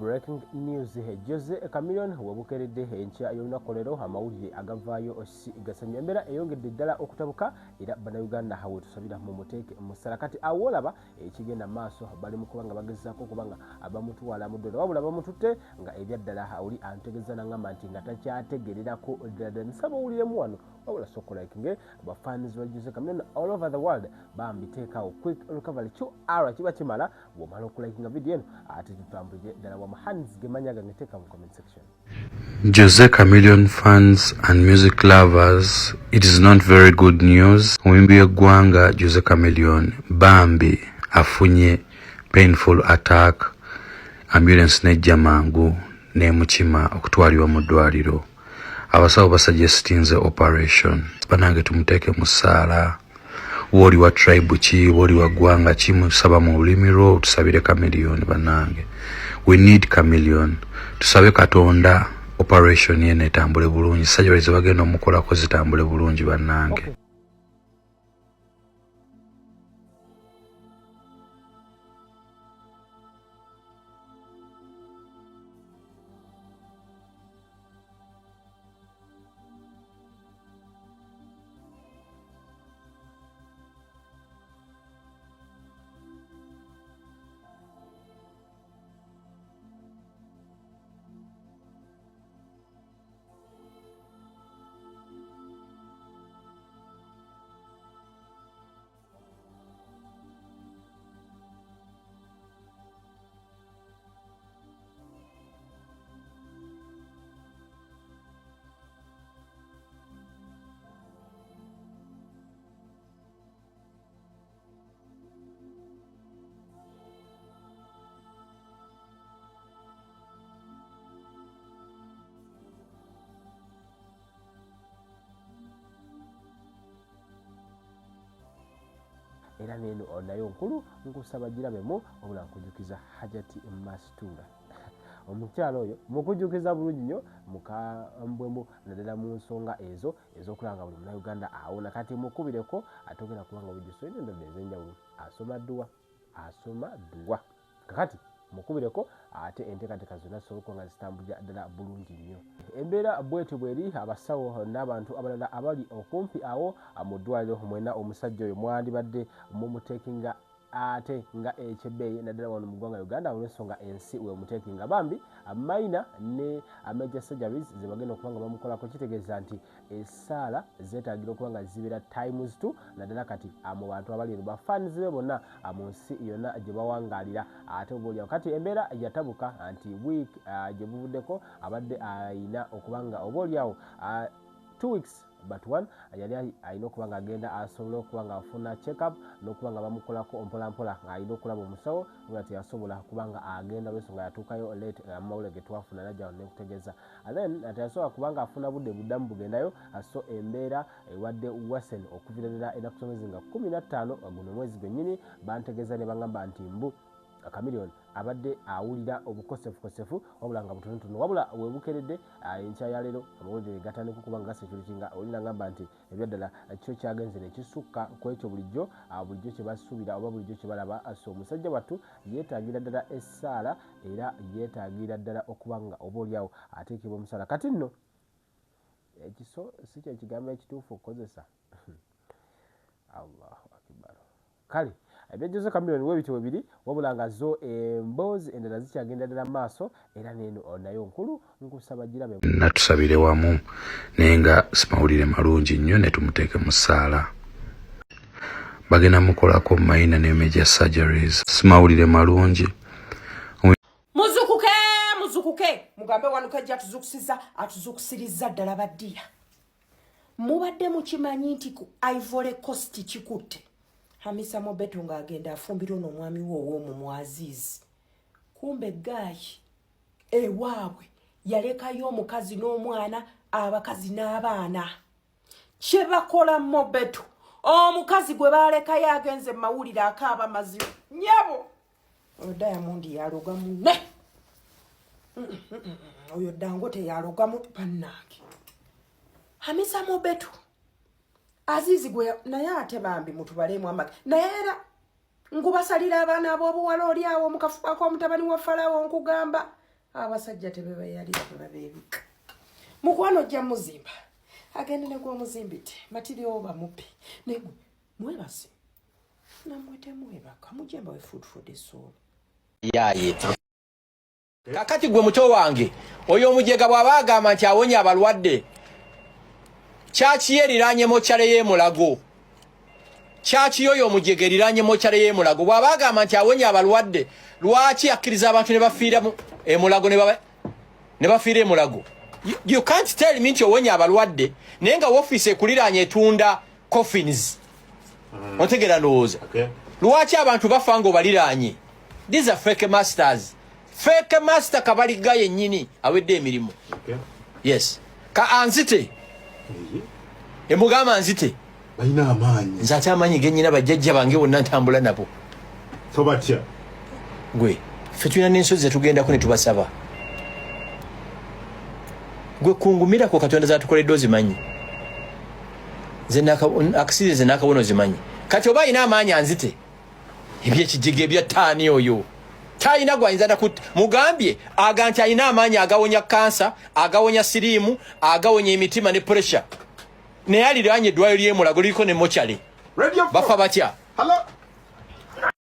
Breaking news, Jose Chameleone webukeredde enkya y'olunaku leero amawulire agavaayo si gasanyu. Embeera eyongedde ddala okutabuka era bannayuganda wetusabira mumuteeke mu ssala. Kati awo olaba ekigenda maaso, bali mu kuba nga bagezaako okuba nga bamutwala mu ddwaliro, wabula bamututte nga ebyaddala oli antegeza nangamba nti nga takyategererako ddala ddala. Nsaba owuliremu wano, wabula sokolikinge bafans ba Jose Chameleone all over the world, bambi teekawo quick recovery qr kiba kimala bw'omala okulikinga vidiyo eno ate tutambulire ddala wamu. Hands gemanya gange, teeka mu comment section. Jose Chameleone fans and music lovers, it is not very good news. Omuyimbi w'eggwanga Jose Chameleone bambi afunye painful attack, ambulance nejja mangu n'emukima okutwalibwa mu ddwaliro. Abasawo basuggestinze operation. Banange tumuteeke mu ssaala. Wooli wa tribe ki, wooli wa ggwanga ki, musaba mu lulimi lwo tusabire Chameleone. Bannange, we need Chameleone. Tusabe Katonda operation yeno etambule bulungi, surgery zebagenda omukolako zitambule bulungi bannange. Okay. Era neeno nayo nkulu, nkusaba girabemu. Wabula nkujukiza Hajati Masituula, omukyalo oyo mukujukiza bulungi nnyo, mukambwemu naddala mu nsonga ezo ez'okulaba nga buli munauganda awona. Kati mukubireko, atogenda kubanga bujjuso endwadde ez'enjawulo, asoma dduwa, asoma dduwa. Kakati mukubireko ate enteekateeka zonna zisobola okuba nga zitambulira ddala bulungi nnyo. Embeera bwetyo bweri, abasawo n'abantu abalala abali okumpi awo mu ddwaliro mwena, omusajja oyo mwandibadde mumuteekinga ate nga ekyebbeeyi naddala wano mu ggwanga Uganda, olw'ensonga ensi wemuteekinga bambi minor ne major surgeries zebagenda okuba nga bamukolako. Kitegeeza nti essaala zeetaagira okuba nga zibeera times two, naddala kati mu bantu abali eno, bafans be bonna mu nsi yonna gye bawangaalira. Ate oba oliawo kati embeera yatabuka nti week gye buvuddeko abadde ayina okuba nga oba oliawo 2 weeks but one yali alina okuba nga agenda asobole okuba nga afuna check up n'okuba nga bamukolako mpolampola, alina okulaba omusawo, wabula teyasobola kuba nga agenda olwensonga yatuukayo late. Amawulire ge twafuna najja nekutegeeza, then teyasobola kubanga afuna budde buddamu bugendayo. So embeera ewadde worsen okuviira ddala ennaku z'omwezi nga 15 guno omwezi gwennyini. Bantegeeza ne baŋŋamba nti mbu Chameleone abadde awulira obukosefukosefu, wabula nga butonotono. Wabula webukeredde enkya ya leero, amawulire gatandika okuba nga gasecurity nga oli nagamba nti ebyaddala kyo kyagenze nekisukka ku ekyo bulijjo kyebasuubira oba bulijjo kyebalaba. So omusajja wattu yeetaagira ddala essaala, era yeetaagira ddala okuba nga oba oliawo ateekebwa omusaala. Kati nno ekiso si kyekigambo ekituufu okukozesa. Allahu akbar. Kale ebya Jose Chameleone webityo webiri, wabula nga zo emboozi endala zikyagenda ddala mu maaso, era neeno nayo nkulu, nkusaba girabe. Natusabire wamu, naye nga simawulire malungi nnyo, ne tumuteeke mu ssaala. Bagenda mukolako minor ne major surgeries. Simawulire malungi. Muzukuke, muzukuke, mugambe wanuka ajja atuzukusiza, atuzukusiriza ddala. Baddiya, mubadde mukimanyi nti ku Ivory Coast kikutte Hamisa Mobeto ng'agenda afumbira ono omwami we ow'omumwa Azizi, kumbe guy ewaabwe yalekayo omukazi n'omwana, abakazi n'abaana kye bakola Mobeto. Omukazi gwe baalekayo agenze mawulire akaaba mazibu. Nyabo, oyo Diamond yaloga munne, oyo Dangote yaloga mu. Bannange, Hamisa Mobeto Azizi gwe naye ate bambi mutubalemu amaka, naye era nkubasalira abaana ab'obuwala oli awo mukafuba k'omutabani wa Falawo nkugamba. Abasajja tebebayalira, tebabeebika. Mukwano ojja muzimba, agende ne gwomuzimbidde matiriwo bamupe. Naye gwe mwebase, nammwe temwebaka, mujje mbawe food for the soul. Yaye kakati gwe muto wange, oyo omujega bw'aba agamba nti awonya abalwadde, kyaki ye eriraanye mokyale y'emulago? Kyaki yoyo omujega eriraanye mokyale y'emulago? Bw'aba agamba nti awonya abalwadde, lwaki akkiriza abantu ne bafiira emulago, ne bafiira emulago? You can't tell me nti owonya abalwadde naye nga woofiisi ekuliraanye etunda coffins. Ontegeera ndowooza? Okay. Lwaki abantu bafa nga obaliraanye? These are fake masters, fake master Kabaliga yennyini awedde emirimu. Okay. Yes, ka anzite, emugamba nzite. Balina amaanyi. Nze ate amaanyi genyina, bajjajja bange bonna ntambula nabo. Tobatya. Gwe, ffe tulina n'ensozi zetugendako ne tubasaba. Gwe kungumirako Katonda zatukoledde ozimanyi. Nze akasirize nze nakabona ozimanyi. Kati oba alina amaanyi anzite, ebyekijiga ebya taani oyo talina gwayinza nakut. Mugambye aga nti alina amaanyi agawonya kansa, agawonya siriimu, agawonya emitima ne pressure, naye aliraanye eddwaliro ly'emulago liriko ne mochale. Radio Bafa batya? Hello.